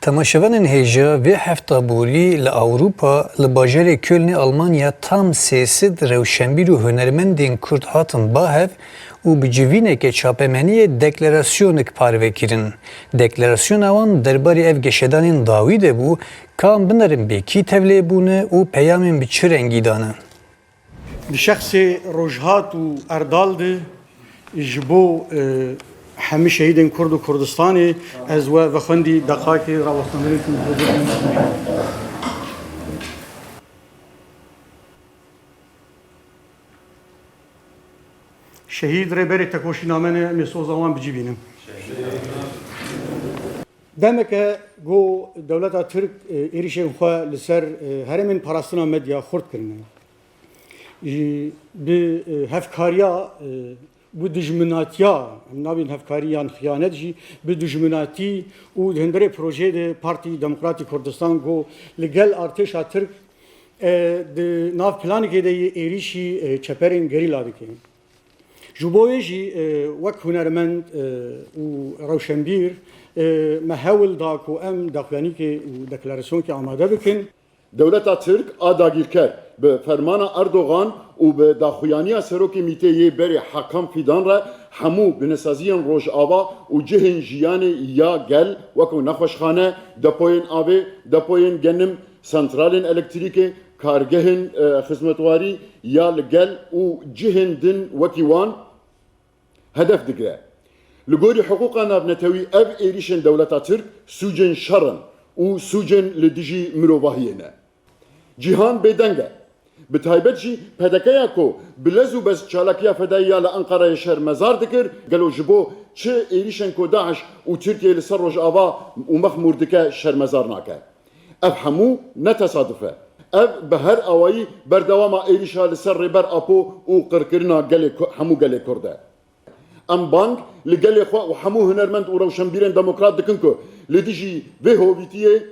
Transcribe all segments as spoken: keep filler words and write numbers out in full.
Temaşevanên hêja, vê hefta borî li Ewropa, li bajarê Kölnê Almanya tam sê sed rewşenbîr û hunermendên Kurd hatin ba hev û bi civîneke çapemeniyê deklarasyonek parve kirin. Deklarasyona wan derbarê ev geşedanên dawî de bû, ka em binerin bê kî tevlê bûne û peyamên bi çi rengî dane. Di şexsê Rojhat û Erdal de ji bo, e, hemî şehîdên Kurd û Kurdistanê ez we vexwendî deqakê rawestandinê ku Şehîd Rêberê Tekoşîna me ne, em ê soza wan bi cî bînin. Demeke ku dewleta Tirk, e, êrîşên xwe li ser, e, herêmên parastina Medya xurt kirine. Ji, bi, e, hevkariya, e, bi dijminatiya, em nabên hevkarî yan xiyanet jî, bi dijminatî û di hundirê projeyê de Partî Demokratî Kurdistan ku li gel artêşa Tirk, e, di nav planekê de yê êrîşî, e, çeperên gerîla dike. Ji bo wê jî, e, wek hunermend, e, û rewşenbîr, e, me hewl da ku em daxuyanîkê û deklarasyonekê amade bikin. Dewleta Tirk a dagîrker bi fermana Erdogan û bi daxuyaniya serokê mîtê yê berê Hakan Fîdan re hemû binesaziyên Rojava û cihên jiyanê ya gel, wekû nexweşxane, depoyên avê, depoyên genim, santralên elektrîkê, kargehên, e, xizmetwarî ya li gel û cihên din wekî wan hedef digire. Li gorî hiqûqa navnetewî ev êrîşên dewleta Tirk sûcên şer in û sûcên li dijî mirovahiyê ne. Cîhan bêdeng e. Bi taybet jî P D K'ya ku bi lez û bez çalakiya fedayî ya li Enqereyê şermezar dikir, gelo ji bo çi êrîşên ku DAIŞ û Tirkiye li ser Rojava û Mexmûr dike şermezar nake? Ev hemû ne tesaduf e. Ev bi her awayî berdewama êrîşa li ser Rêber Apo û qirkirina gelê Ku-, hemû gelê Kurd e. Em bang li gelê xwe û hemû hunermend û rewşenbîrên demokrat dikin ku li dijî vê hovîtiyê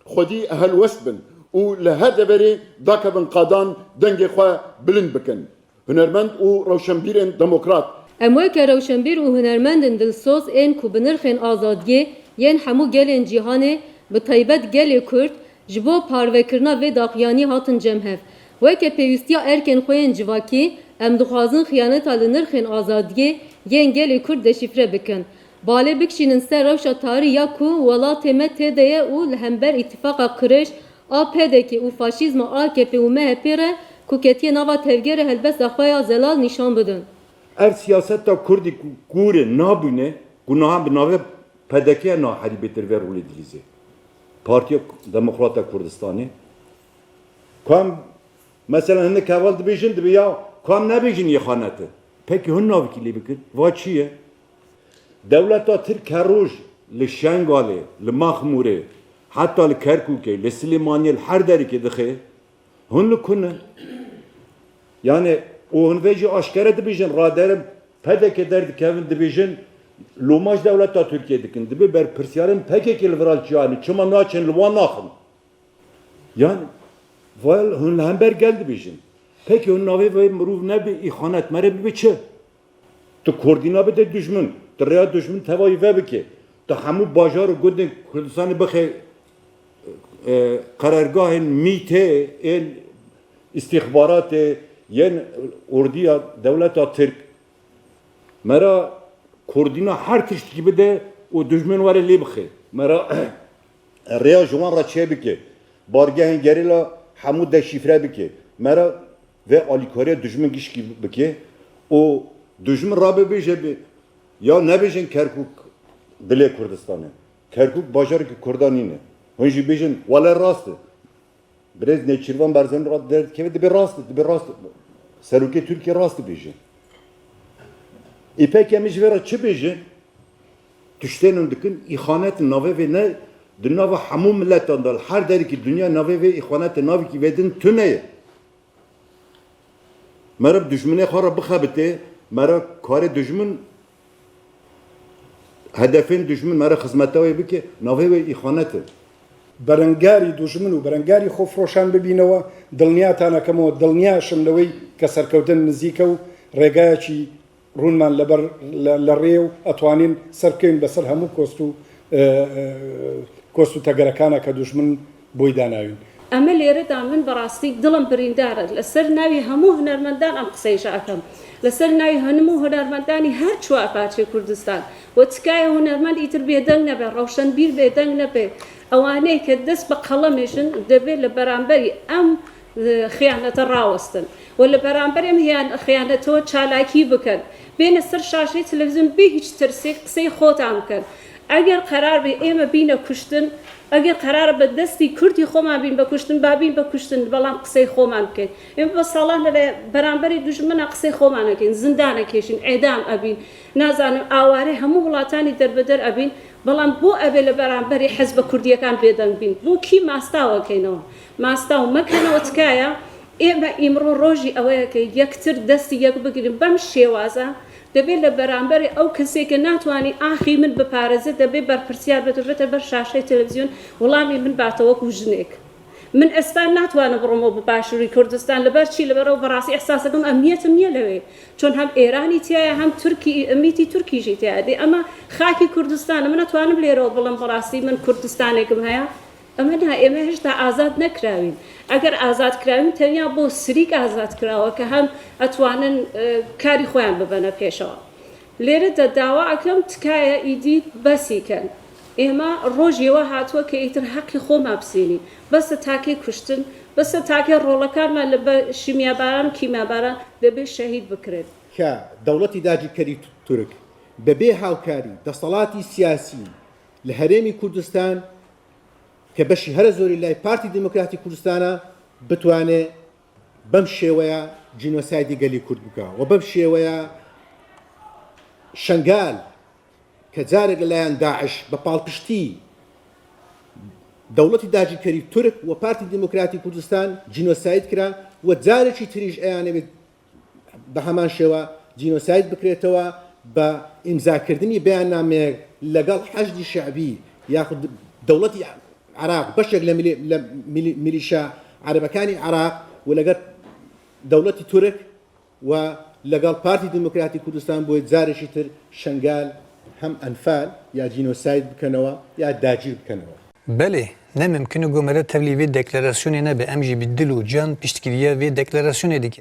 xwedî helwest bin û li her deverê dakevin qadan dengê xwe bilind bikin. Hunermend û rewşenbîrên demokrat. Em weke rewşenbîr û hunermendên dilsoz ên ku bi nirxên azadiyê yên hemû gelên cîhanê, bi taybet gelê Kurd, ji bo parvekirina vê daxuyanî hatin cem hev. Weke pêwîstiya erkên xwe yên civakî, em dixwazin xiyaneta li nirxên azadiyê yên gelê Kurd deşîfre bikin. Balê bikişînin ser rewşa tarî ya ku welatê me tê de ye û li hember îtifaqa qirêj a P D K û faşîzma A K P û M H P re ku ketiye nava tevgerê helbesta xwe ya zelal nîşan bidin. Ev siyaseta Kurdî ku kûr e nabûne, ku niha bi navê P D K ya naherî bêtir vê rolê dilîzê. Partiya Demokrata Kurdistanê. Ku em, mesela, hinek heval dibêjin, dibe ya, ku em nebêjin îxanet e. Pekî hûn navikî lê bikin? Va çi ye? Dewleta Tirk her roj li Şengalê, li Mexmûrê, heta li Kerkûkê, li Silêmaniyê, li her derekê dixe. Hûn li ku ne? Yani, û hûn vê jî aşkere dibêjin, raderim P D K derdikevin, dibêjin, loma ji dewleta Tirkiyê dikin. Dibe berpirsiyarên P K K li vira çi anî, çima naçin li wan naxin? Yani, vel hûn li hember gel dibêjin. Peki hûn navê vê mirov nebe îxanet, mere bibe çi? Tu koordîna bide dijmin, tu rêya dijmin tevayî vebike, tu hemû bajar û gundên Kurdistanê bixe, e, qerargahên mîtê, ên îstîxbaratê, yên ordiya dewleta Tirk. Mera koordîna her tiştekî bide û dijmin were lê bixe. Mera rêya ji wan re çêbike. Bargehên gerîla hemû deşîfre bike. Mera vê alîkariya dijmin gişkî bike û dijmin rabe bêje bi, ya nebêjin Kerkûk dilê Kurdistanê. Kerkûk bajarekî Kurdan nîne. Hûn jî bêjin, wele rast e. Birêz Nêçîrvan Barzanî ra derdikeve, dibe rast e, dibe rast e. Serokê Tirkiyê rast dibêje. Ê pekî em ê ji vê re çi bêjin? Tiştên hûn dikin, îxanet in, navê vê ne, di nava hemû miletan de, li her derekî dinya navê vê îxanetê navikî vê din tune ye. Meriv dijminê xwe re bixebitê, meriv karê dijmin, hedefên dijmin meriv xizmeta wê bike, navê wê îxanet e. Berengarî dijmin û berengarî xwefroşan bibînewe, dilniyatana kemewe, dilniya şim lewey ke serkewtin nizîk e û rêgayekî rûnman li ber, li, li rê û etwanîn ser bikevin beser hemû kost û کۆست و تەگەرەکانە کە دوژمن بۆی داناوین. ئەمە لێرەدا من بەڕاستی دڵم بریندارە. لەسەر ناوی هەموو هونەرمەندان ئەم قسەیش ئەکەم. لەسەر ناوی هەموو هونەرمەندانی هەر چوار پارچەی کوردستان. و تکایە هونەرمەند ئیتر بێدەنگ نەبێ، ڕەوشەنبیر بێدەنگ نەبێ. ئەوانەی کە دەست بە قەڵەمێژن دەبێت لە بەرامبەری ئەم خیانەتە ڕاوەستن و لە بەرامبەر ئەم هیان-، خیانەتەوە چالاکی بکەن. بێنە سەر شاشەی تەلەڤیزیۆن بێ هیچ ترسێک قسەی خۆتان بکەن. ئەگەر قەرار بێ ئێمە بینە کوشتن، ئەگەر قەرارە بە دەستی کوردی خۆمان بین بە کوشتن، با بین بە کوشتن، بەڵام قسەی خۆمان بکەین. ئێمە بە ساڵان لە بەرامبەری دوژمنە قسەی خۆمان ئەکەین، زیندانە کێشین، ئێدام ئەبین، نازانم ئاوارەی هەموو وڵاتانی دەربەدەر ئەبین، بەڵام بۆ ئەبێ لە بەرامبەری حەزبە کوردیەکان بێدەنگ بین؟ بۆ کی ماستاوەکەینەوە؟ ماستاو مەکەنەوە تکایە. ئێمە ئیمڕۆ ڕۆژی ئەوەیە کە یەکتر دەستی یەک بگرین بەم شێوازە. دەبێت لە بەرامبەری ئەو کەسێک کە ناتوانانی ئاخی من بپارێزێت، دەبێت بەرپرسیار بێت و بێتە بەر شاشەی تەلەڤیزیۆن، وەڵامی من باتە وەکو ژنێک. من ئێستا ناتوانم بڕۆمەوە بە باشووری کوردستان. لەبەر چی؟ لەبەرەوە بەڕاستی ئەحساسەکەم ئەمنیەتم نییە لەوێ، چۆن هەم ئێرانی تایە، هەم تورکی، میتی تورکیشی تایە. دێ ئەمە خاکی کوردستانە. من ئەتوانم لێرەوە بڵم بەڕاستی من کوردستانێکم هەیە؟ ئەمە نا، ئێمە هێشتا ئازاد نەکراوین. ئەگەر ئازاد کراوین، تەنیا بۆ سریک ئازاد کراوە کە هەم ئەتوانن، ئە، کاری خۆیان ببەنە پێشەوە. لێرەدا داوا ئەکەم تکایە ئیدی بەسی کەن. ئێمە ڕۆژێوە هاتووە کە ئیتر حەقی خۆمان بسینین. بەسە تاکەی کوشتن، بەسە تاکەی ڕۆڵەکانمان لە بە شیمیاباران و کیمیاباران دەبێ شەهید بکرێت. کە دەوڵەتی داگیرکەری تورک بەبێ هاوکاری دەسەڵاتی سیاسی لە هەرێمی کوردستان کە بەشی هەرە زۆری لای پارتی دیموکراتی کوردستانە، بتوانێ بەم شێوەیە جینۆسایدی گەلی کورد بکە و بەم شێوەیە شەنگال کە جارێک لەلایەن داعش بە پاڵپشتی دەوڵەتی داگیرکەری تورک و پارتی دیموکراتی کوردستان جینۆساید کرا و جارێکی تریش ئەیانەوێت بە هەمان شێوە جینۆساید بکرێتەوە بە ئیمزاکردنی بەیاننامەیەک لەگەڵ حەشدی شەعبی یاخود دەوڵەتی عێراق، بەشێک لە میلی-، لە میلی-، میلیشا عەرەبەکانی عێراق و لەگەڵ دەوڵەتی تورک و لەگەڵ پارتی دیموکراتی کوردستان بۆی جارێکی تر شەنگال هەم ئەنفال یا جینۆساید بکەنەوە یا داگیر بکەنەوە. Belê, ne mimkin e ku me re tevlî vê deklarasyonê nebe. Em jî bi dil û can piştgiriya vê deklarasyonê dikin.